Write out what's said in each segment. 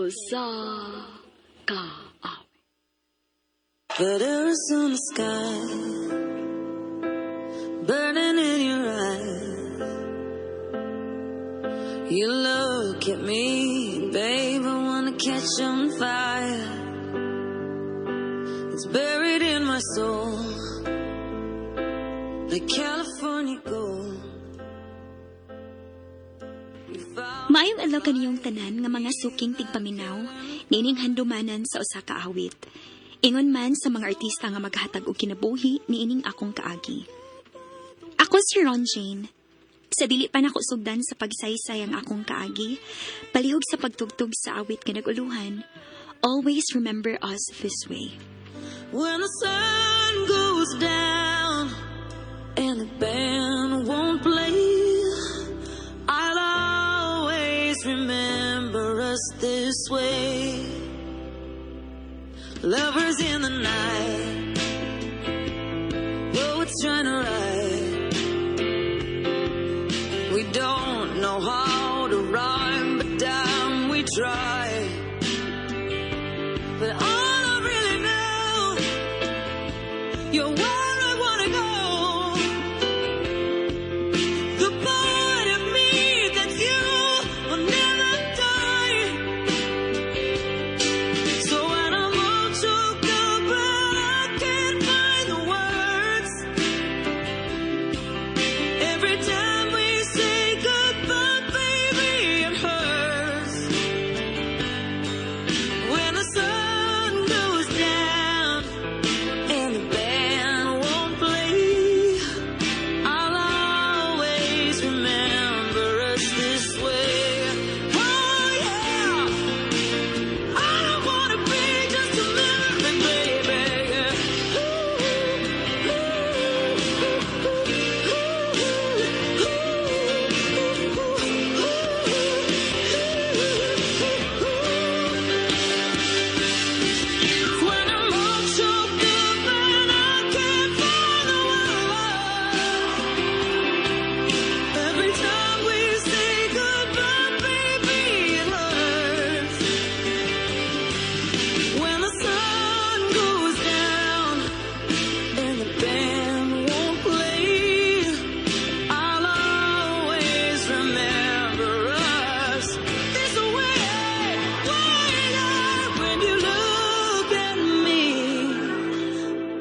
Sa Kaawit. Glitters on the sky, burning in your eyes. You look at me, babe, I wanna catch on fire. It's buried in my soul, like California gold. You found Maayong adlaw kaniyong tanan nga mga suking tigpaminaw, niining handumanan sa usa ka awit. Ingon man sa mga artista nga maghatag og kinabuhi niining akong kaagi. Ako si Ron Jane. Sa dili pa nako sugdan sa pagsaysay ang akong kaagi, palihog sa pagtugtog sa awit nga naguluhan, always remember us this way. When the sun goes down and the band won't play, I'll always remember us this way. Lovers in the night, poets trying to write. We don't know how to rhyme, but damn, we try. But all I really know, you're where I wanna go. The part of me that's you will never die. So when I'm all choked up and I can't find the words, every time we say goodbye, baby, it hurts. When the sun goes down and the band won't play, I'll always remember us this way. Oh yeah, I don't wanna be just a memory, baby. When I'm all choked up and I can't find the words, every time we say goodbye, baby, it hurts. When the sun goes down and the band won't play, I'll always remember us this way. When you look at me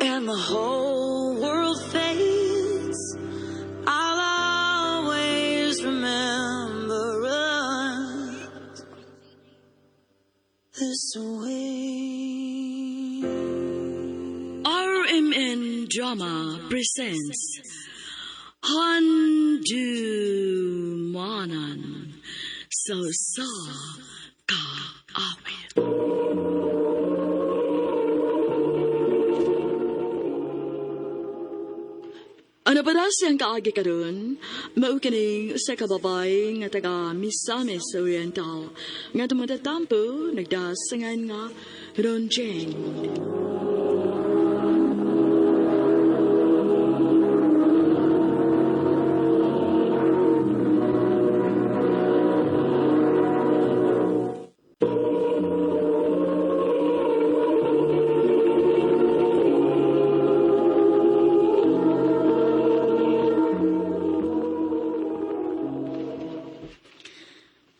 and the whole world fades, I'll always remember us this way. RMN Drama presents Handumanan sa Usa Ka Awit. Ano pa daw siyang kaagi karon? Mao kining usa ka babae nga taga Misamis Oriental nga tumatatampo nagdasangan nga Ron Jane.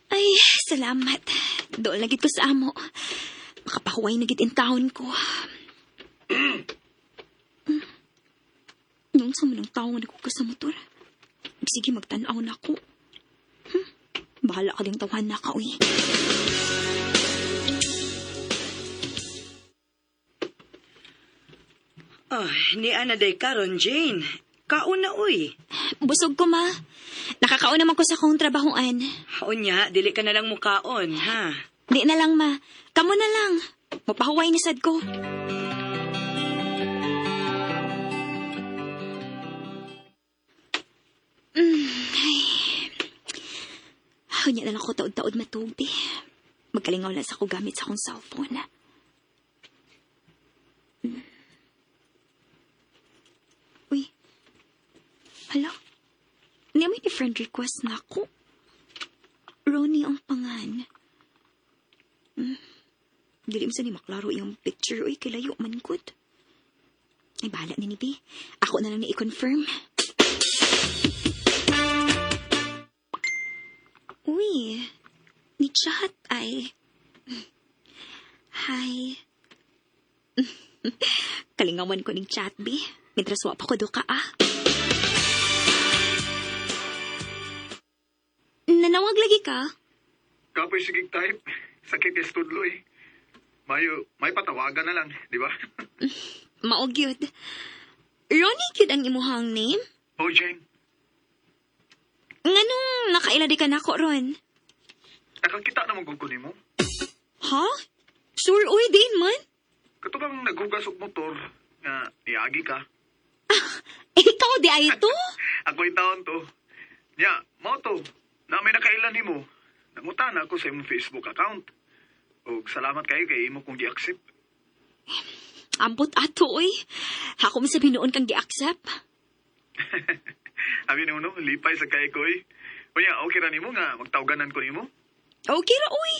Ay, salamat. Dool na gid ko sa amo. Makapahuway na gid in taon ko. Nung sa manang tao nga naghugas sa motor. Sige, magtanaw na ako. Bahala ka ding tawahan na ka, uy. Oh, ni Ana day karon, Jane. Kaon na, uy. Busog ko, ma. Nakakaon naman ko sa akong trabahoan. Unya, dili ka na lang mukaon, ha? Di na lang, ma. Kamo na lang. Mapahuway ni sad ko. Ay. Unya na lang ko taod-taod matugdi. Magkalingaw lang sa ko gamit sa akong cellphone. Uy. Hala. Niya may friend request na ako. Ronnie ang pangan. Dili mo sa ni maklaro iyang picture. Uy, kay layo man gud. Ay, bahala ni Bi. Ako na lang ni i-confirm. Uy, ni chat ay. Hi. Kalingawan ko ning chat, Bi. Mientras wa pa ko do ka, ah. Nanawag lagi ka? Kapoy sige type. Sakit yung studlo eh. Mayo, may patawagan na lang, di ba? Mao gyud. Ronnie gyud ang imuhang name? Oh, Jane. Nganong nakaila di ka nako ron? Nakakita naman gud ko nimo. Ha? Sure, uy, din man. Kato bang naghugas og motor nga niagi ka? Ikaw di ay to? Ako taon to. Nya, mao to. Na may nakailan nimo. Nangutana ako sa imong Facebook account. Og salamat kayo kay imo kong gi-accept. Ambot ato, uy. Ako man sa binuon kang gi-accept. Abi nimo no, lipay sa kay ko eh. Unya, okay ra nimo nga magtawganan ko nimo. Okay ra, uy.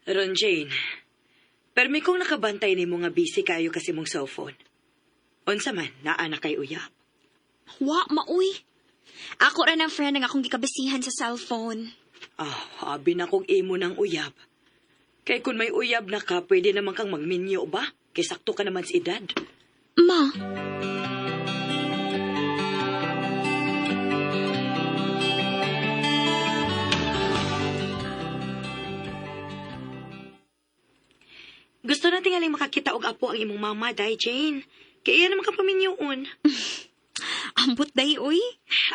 Ron Jane, permi kong nakabantay nimo nga busy kayo kasi mong cellphone. Unsa man, naa na kay uyab. Wa, maoy. Ako ra ng friend ang akong gikabasihan sa cellphone. Ah, abi na kong imo ng uyab. Kay kung may uyab na ka, pwede naman kang magminyo ba? Kay sakto ka naman sa edad. Ma, Gusto na tingaling makakita og apo ang imong mama, Day Jane. Kay iya naman ka paminyoon. ambot day, uy.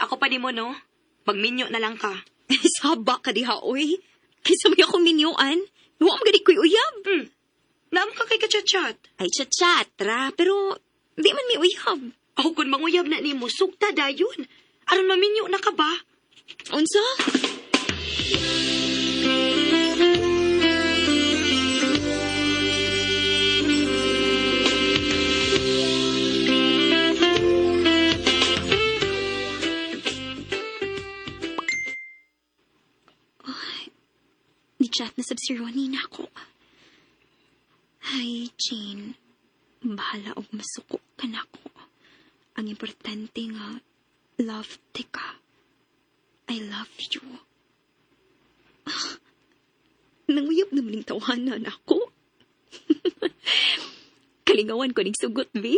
Ako pa nimo, no? Magminyo na lang ka. Saba ka diha, uy. Kaysa may akong minyuan. Wa man gani ko'y uyab. Naamo ka kay kachat-chat. Ay, chat-chat, ra. Pero, di man may uyab. Ako kung manguyab na nimo, sugta dayon. Aron maminyo na ka ba? Unsa? Ay, ni-chat na sab si Ronnie na ako. Hi, Jane. Bahala og masuko ka nako. Ang importante nga, love te ka. I love you. Ah, nanguyab naman yung tawanan ako. Kalingawan ko ning sugot, B.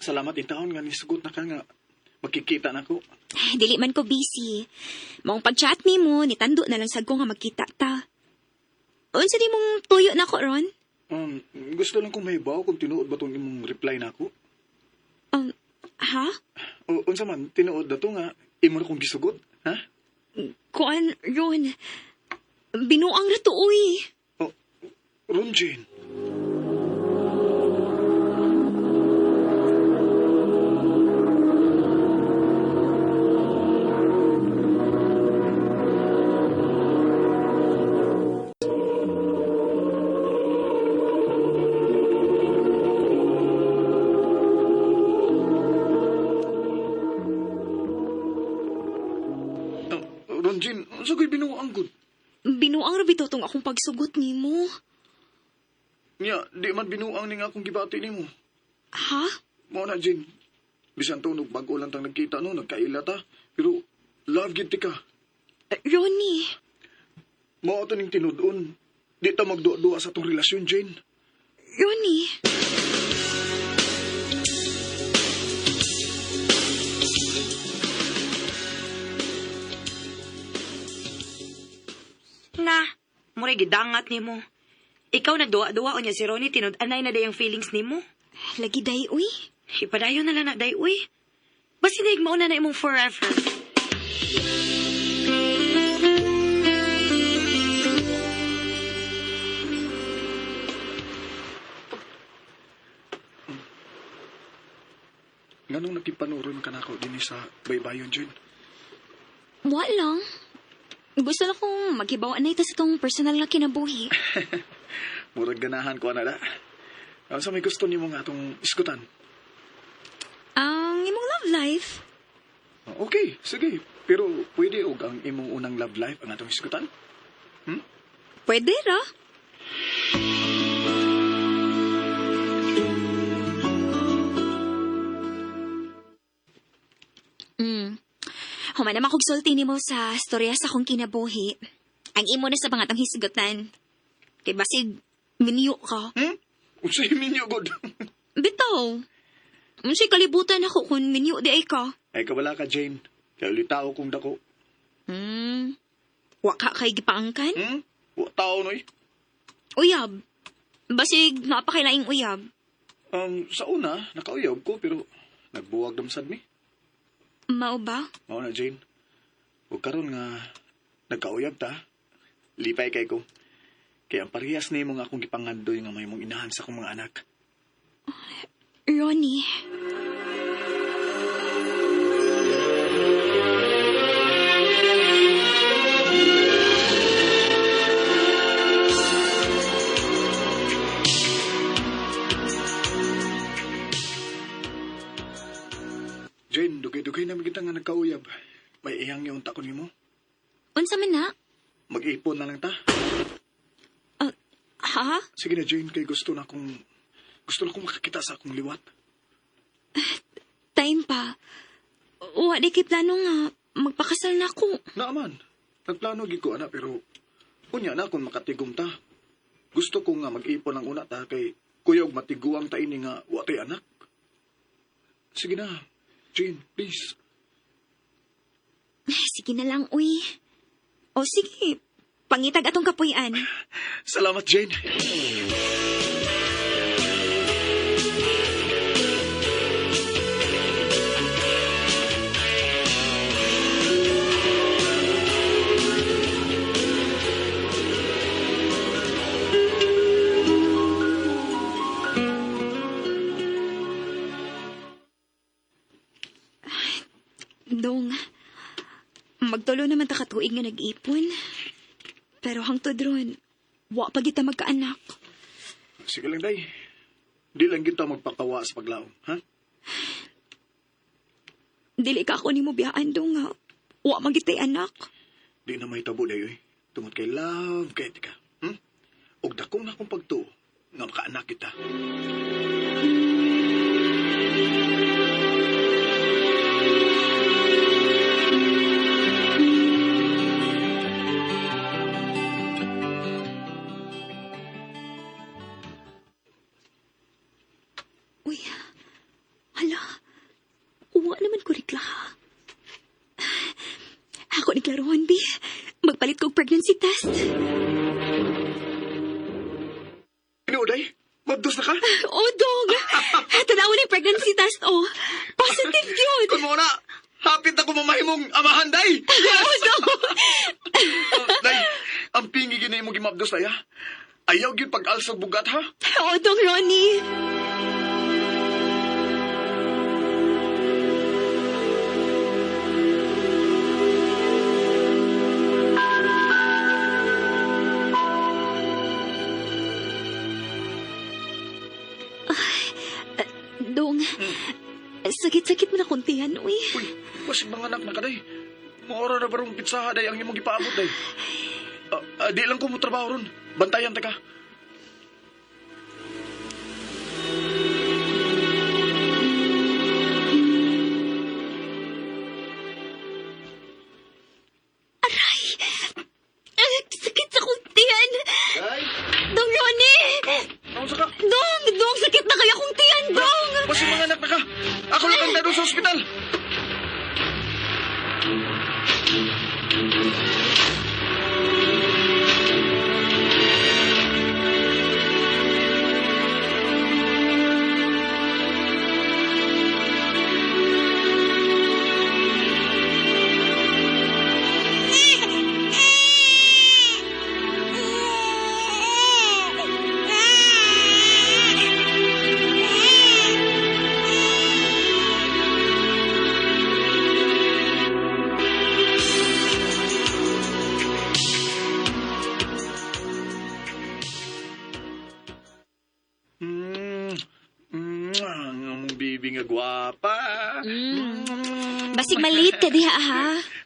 Salamat intawon nga nisugot na ka nga makikita na ko. Ay, dili man ko busy. Maong pag-chat nimo, nitando na lang sad ko nga magkita ta. Unsa di mong tuyo na ko ron? Gusto lang kong mahibaw kung tinuod ba tong imong reply na ako. Ha? O unsa man tinuod na to nga imo na kong gisugot, ha? Kuan, Ron. Binuang ra to, uy. O, Ron Jane. Oh, Ron Jane, unsa ko'y binuang gud? Binuang ra bitaw tong akong pagsugot nimo. Nya, di man binuang ni nga akong gibati nimo. Ha? Mao na, Jane. Bisan to, bago lang tang nagkita, no, nagkaila ta. Pero, love gid ti ka. Ronnie. Mao to ning tinud-on. Di ta magduwa-duwa sa tong relasyon, Jane. Ronnie. Na, muray gidangat nimo. Ikaw nagduwa-duwa unya si Ronnie tinud-anay na day ang feelings nimo. Lagi day, uy. Ipadayon na lang na day, uy. Basta naigmao na na imong forever. Nga Nganong nakipanuron ka nako dinhi sa baybayon, Jane? Wa lang. Gusto na kong maghibaw na ito sa itong personal nga kinabuhi. Murag ganahan ko ana da. Unsa may gusto nimo nga atong iskutan? Ang imong love life. Okay, sige. Pero pwede og ang imong unang love life ang atong iskutan? Pwede ra. Human naman kog sulti nimo sa storya sa akong kinabuhi. Ang imo na sa pangatong hisgutan. Kay basig, minyo ka. Unsay minyo god? Bitaw. Unsay kalibutan ako kung minyo di ay ka. Ay kabala ka, Jane. Kay uli tao kong dako. Wa ka kay gipaangkan? Wa tao noy. Uyab. Basig, napakailaing uyab. Sa una, nakauyab ko pero nagbuwag damsad mi. Mao ba? Mao na, Jane. Ug karon nga nagkauyab ta. Lipay kay ko. Kay ang parehas nimo nga akong gipangandoy nga may mong inahan sa akong mga anak. Ronnie. Jane, dugay-dugay na kita nga nagkauyab. May iyang yung tako nimo. Unsa man na? Mag-ipon na lang ta. Ha? Sige na, Jane, kay gusto na akong makakita sa akong liwat. Time pa. Wa di kay plano nga magpakasal na ako. Naaman, nagplano gid ko ana pero unya na kung makatigom ta. Gusto ko nga mag-ipon ang una ta kay kuyog matiguang ta ini nga wa tay anak. Sige na, Jane, please. Sige na lang, uy. O sige, pangitag atong kapuy-an. Salamat, Jane. Dong, magtulo naman ta katuig nga nag-ipon. Pero hangtod ron, wa pa kita magkaanak. Sige lang, day. Di lang kita magpakawa sa paglaom, ha? Dili ka ako nimo biyaan dong nga. Wa man gitay anak. Di na mahitabo, day, oy. Tungod kay love, kay tika. Og dako na akong pagtuo nga makaanak kita. Uy, hala. Wa naman ko rekla. Ako ni Klarohan, bi. Magpalit kog pregnancy test. Ano, day? Mabdos na ka? Oh, dong! Tanaw ni pregnancy test, oh. Positive yun! Kung mo na, hapit ako mamahimong amahan, day! Oh, dong! Day, ang pingi gina imong gimabdos, day, ha? Ayaw gyud pag-alsag bugat, ha? Oh, dong, Ronnie! Dong, sakit-sakit mo na kuntihan, uy. Uy, wasig mga anak na ka, day. Maura na barong pitsaha, day, ang imong gipaabot, day. Di lang ko mo trabaho ron. Bantayan ta ka. Aray! Sakit sa kuntihan! Day! Dong Ronnie! Oh, naunsa ka? Dong! Dong! Sakit na kaya kong tiyan, Dong! Wasig mga anak na ka. Ako lang kang dadon sa ospital. Gwapa. Basig malate ka diha ha.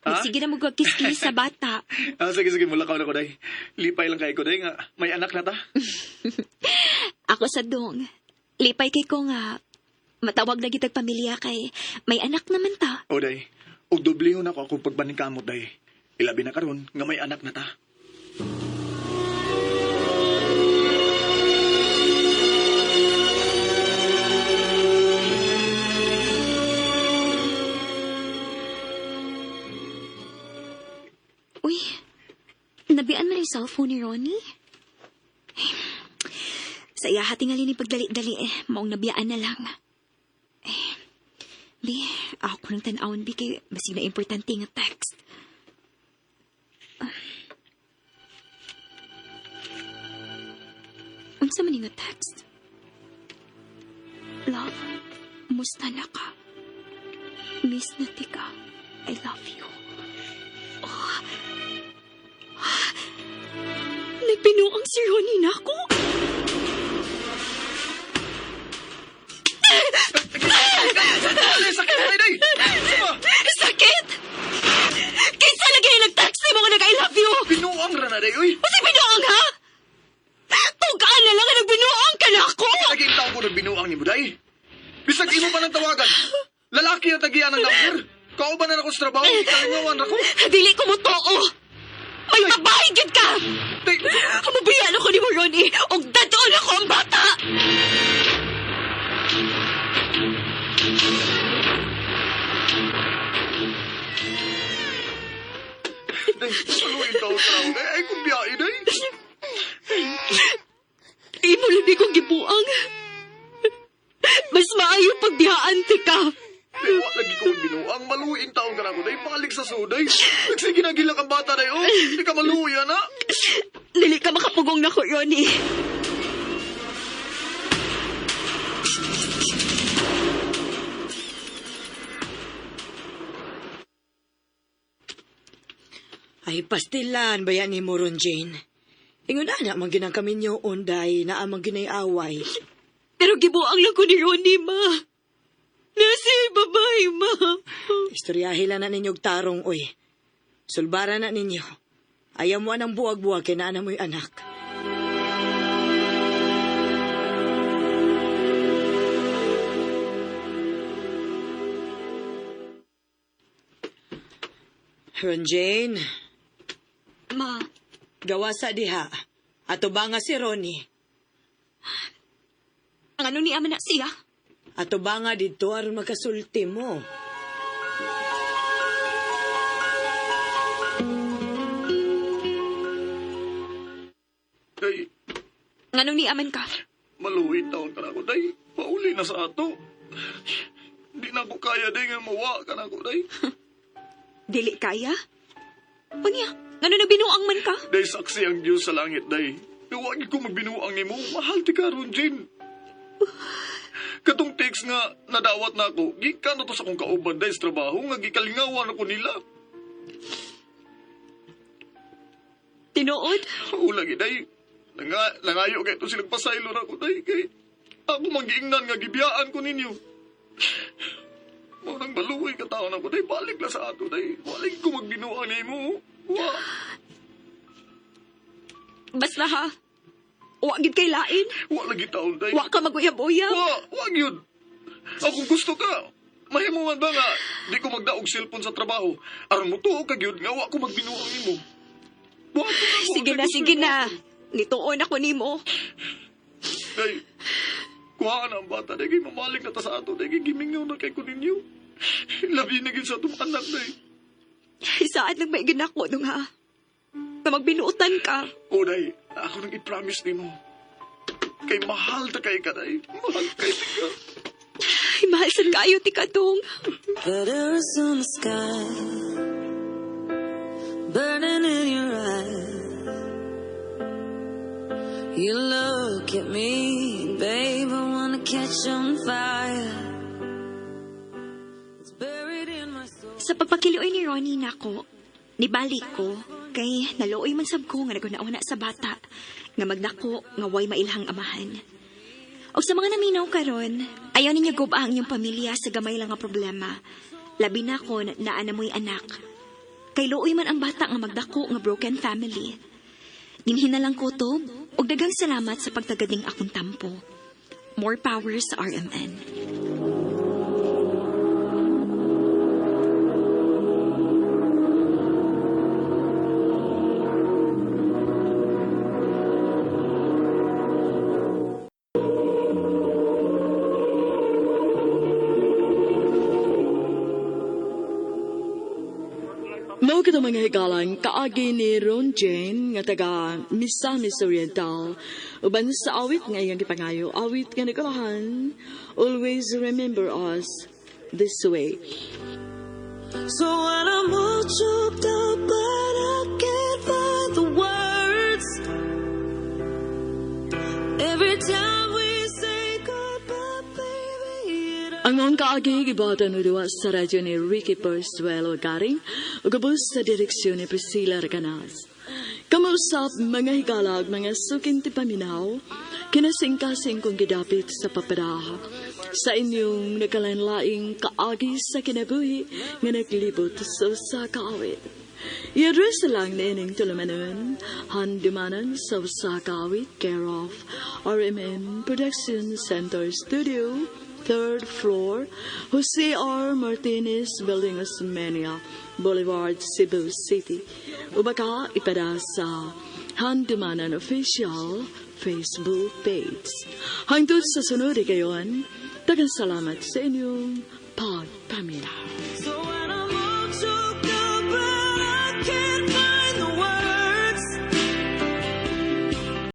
Ha? Sige na mo kiss sa bata. Ah, sige, sige, mulakaw na ko, day. Lipay lang kay ko, day, nga. May anak na ta. Ako sa dong. Lipay kay ko nga matawag na gitag pamilya kay may anak naman ta. O, day. Og doblehon ako akong pagpaningkamot, day. Ilabi na karon nga may anak na ta. Uy, nabian man yung cellphone ni Ronnie? Ay, sa iya hatingali ni pagdali-dali eh, maong nabiyaan na lang. Eh, bi, ako nang tan-awon bi kay basig na importante nga text. Ah. Unsa man ni nga text? Love, musta na ka? Miss na tika. I love you. Nagbinuang si Ronnie na ako. Ay, sakit, day, day! Sama! Sakit! Kinsa lagi yung nag-text ni mo nga nag-I love you? Binuang ra na, day, uy! Kasi binuang ha? Tugaan na lang nga nagbinuang ka na ako! Lagi yung tao ko nagbinuang ni Buday. Bisag imo pa ng tawagan. Lalaki ang tagiyan ng number. Kauban na ako sa trabaho, ikalingawan ra ko. Dili ko mo too! May babae gyud ka! Day, Kamubiyan ako ni mo, Ronnie! Og datoon ako ang bata! day, maluin tao sa tao, day. Ay, kung biyahe, day. Imo lang di kong gibuang. Mas maayo pagbihaan ti ka. Day, wa lagi ko binuang. Maluin taon ka na ako, day. Balik sa suday. Nagsige na gilak ang bata, day. Oh, di ka maluya na. Dili ka makapugong nako, Ronnie. Ay, pastilan ba yan ni mo ron, Jane? Ingon na man ginang kaminyo unday na amang ginay-away. Pero gibuang lang ko ni Ronnie, ma. Nasa babae, ma. Istoryahe lang na ninyo og tarong, oy. Sulbara na ninyo. Ayaw mo anang buwag-buwag kay naana mo'y anak. Ron Jane, Ma, gawa sa diha. Ato ba nga si Ronnie? ang ano ni ama na siya? Ato ba nga dito aron makasulti mo? Day, Ngano ni aman ka? maluin taon ka na ako, day. Pauli na sa ato. Di na ako kaya, day, nga mawa ka na ako, day. Dili kaya? Unya, ngano nagbinuang man ka? Day, saksi ang Diyos sa langit, day. Huwag ko magbinuang nimo. Mahal ti ka ron, Jane. Katong text nga nadawat na ako, gikan na to sa akong kauban, day, sa trabaho, nga gikalingawan ako nila. Tinuod? Ulang, day. Nangayo kay to silang pasaylo na ako, day. Kay ako manggiingnan nga gibiyaan ko ninyo. Mao nang baluoy ka taon ako, day. Balik na sa ato, day. Wala ko magbinuang nimo. Wa. Basta ha. Wa gid kay lain. Wa lagi taon, day. Wa ka maguyab-uyab. Wa, wa yun. Ako gusto ka. Mahimo man ba nga, di ko magdaog cellphone sa trabaho. Aron mo tuo ka gyud nga wa ko magbinuang nimo. Wa ko na ako, Sige na, gusto sige mo. na. Nituon ako nimo. Day, kuhaan na ang bata. Day, kay mamalik na ta sa ato. Day, kay gimingaw na kay ko ninyo. Labi na gyud sa atong anak, day. Saan lang may ginako nung ha? Na magbinuotan ka. O, day, ako nang i-promise nimo. Kay mahal ta kay ka, day. Mahal kay ka. Ay, mahal sad kayo ti kadong. Letters on the sky, burning in your eyes. You look at me, babe, I wanna catch on fire. It's buried in my soul. Sa pagpakiluoy ni Ronnie nako, nibalik ko kay naluoy man sab ko nga naguna-una sa bata nga magnako nga way mailhang amahan. Og sa mga naminaw karon, ayaw ninyo guba ang inyong pamilya sa gamay lang nga problema. Labi na kon naa na mo'y anak. Kay luoy man ang bata nga magdako nga broken family. Dinhi na lang kutob, ug daghang salamat sa pagtagad ning akong tampo. More power sa RMN. Mao kita mga higalan, kaagi ni Ron Jane nga taga Misamis Oriental. Uban sa awit nga iyang gipangayo, awit nga nagkalahan, "Always Remember Us This Way." So when I'm all choked up, but I can't find the words. Every time we say goodbye, baby, it Ang maong kaagi gibuhatan duwa sa radyo ni Ricky Pozuelo Garing ug ubos sa direksyon ni Priscilla Reganas. Kamausap mga higalag, mga suking tipaminaw, kinasingkasing kong gidapit sa papadaha sa inyong nagkalainlaing kaagi sa kinabuhi nga naglibot sa usa ka awit. I-address lang na ining tulumanon, Handumanan sa usa ka awit, care of RMN Production Center Studio, third floor, Jose R. Martinez Building, Osmeña Boulevard, Cebu City. O baka ipada sa Handumanan Official Facebook page. Hangtod sa sunod kayon, daghang salamat sa inyong pagpaminaw. So when I'm all choked